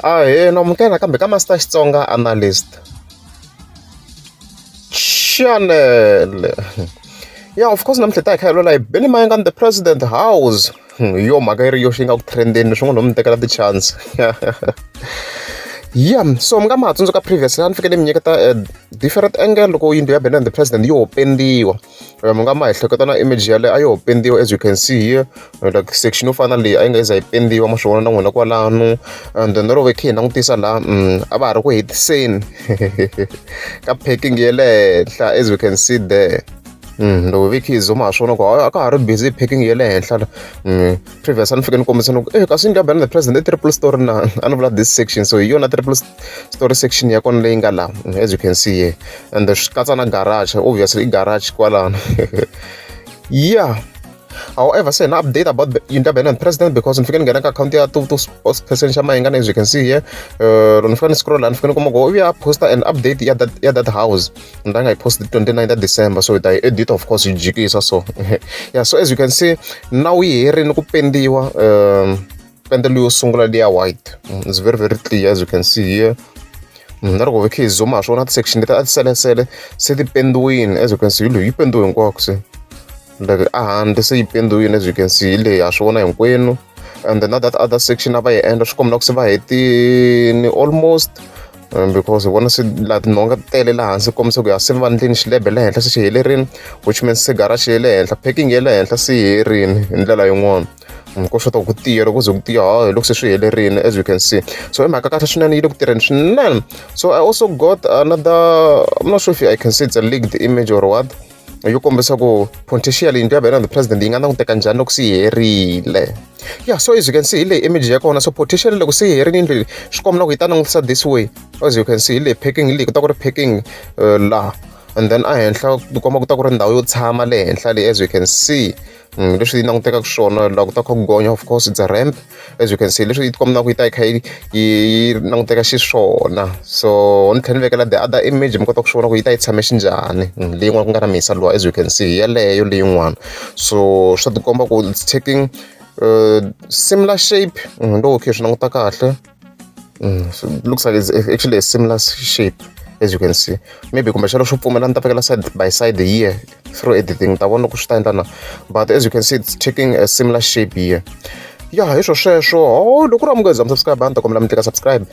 Ahee, na amukela nakambe ka Master Xitsonga Analyst Channel. Yeah, of course namuntlha hi ta hi kha hi lwela hi Benny Mayengani the President House. Hi yo mhaka yi ri yoxe yi nga ku trend-eni swin'wana ho mi tekela ti-chance. Yeah, so mi nga ma ha tsundzuka previously a ni fike ni mi nyiketa different angle loko yindlu ya Benny the President yo pendiwa. Mi nga ma hi hleketa na image yaleyo a yo pendiwa as you can see here like section yo fana na leyi a yi nga za yi pendiwa ma swi vona na n'wina kwalano and then loko hi kha hi langutisa laha a va ha ri ku hetiseni ka packing ya le henhla as you can see there. Loko vi kha hi zoom ha swona ku a ka ha ri busy packing ya le henhla la. Previous a ni fike ni kombisa ni ku e kasi yindlu ya Benny the President i triple story na a ni vula this section so hi yona triple story section ya kona leyi nga laha as you can see here and swi katsa na garage obviously i garage kwalano. Yeah, however se na update about yindlu ya Benny the President because ni fike ni nghena ka akhawunti ya to spokesperson xa Mayengani as you can see here. Loko ni fika ni scroll laha ni fike ni kuma ku u ya posta an update ya that house ni nga yi post 29 ta December, so hi ta yi edit of course yi jikisa so. Yeah, so as you can see now yi herini ku pendiwa pende leyo sungula liya white. It's very very clear as you can see here. Na loko hi kha hi zoom ha swona ti-section leti a ti selesele se ti pendiwini as you can see leyi yi pendiwe hinkwako se like a handle se yi pendiwini as you can see leyi ha swi vona hinkwenu. And then na that other section a va yi endla swi komba ku se va hetini almost because hi vona se laha tinhonga ti tele laha hansi kombisa ku ya se va ndleni xilebe le henhla se xi helerini, which means se garage ya le henhla packing ya le henhla se yi herini hi ndlela yin'wana. Ko xota ku tiya loko ku ze ku tiya ha hi loko se swi helerini as you can see. So i mhaka kahle swinene yi le ku tirheni swinene. So I also got another, I'm not sure if I can say it's a leaked image or what, yo kombisa ku potentially yindlu ya Benny the President yi nga languteka njhani loko se yi herile. Yeah, so as you can see hi leyi image ya kona, so potentially loko se yi herile yindlu leyi swi komba ku yi ta langutisa this way. As you can see hi leyi packing leyi ku ta ku ri packing laha and then a henhla ku komba ku ta ku ri ndhawu yo tshama le henhla leyi as you can see. Leswi yi langutekaka swona laha ku ta kha ku gonya of course it's a ramp as you can see leswi yi kombaka ku yi ta yi kha yi languteka xiswona. So ni tlhela ni vekela the other image mi kota ku swi vona ku yi ta yi tshame xinjhani leyin'wana ku nga na misa luwa as you can see yeleyo leyin'wana. So swi ta tikomba ku it's taking similar shape loko kha hi swi languta kahle. So it looks like it's actually a similar shape as you can see. Maybe kumbexana swo pfumela ni ta vekela side by side here through editing ta vona loko swi ta endla na, but as you can see it's taking a similar shape here. Yeah, hi swo sweswo. Oh, loko ri amukeza mi subscribe a ni ta kombela mi tlika subscribe.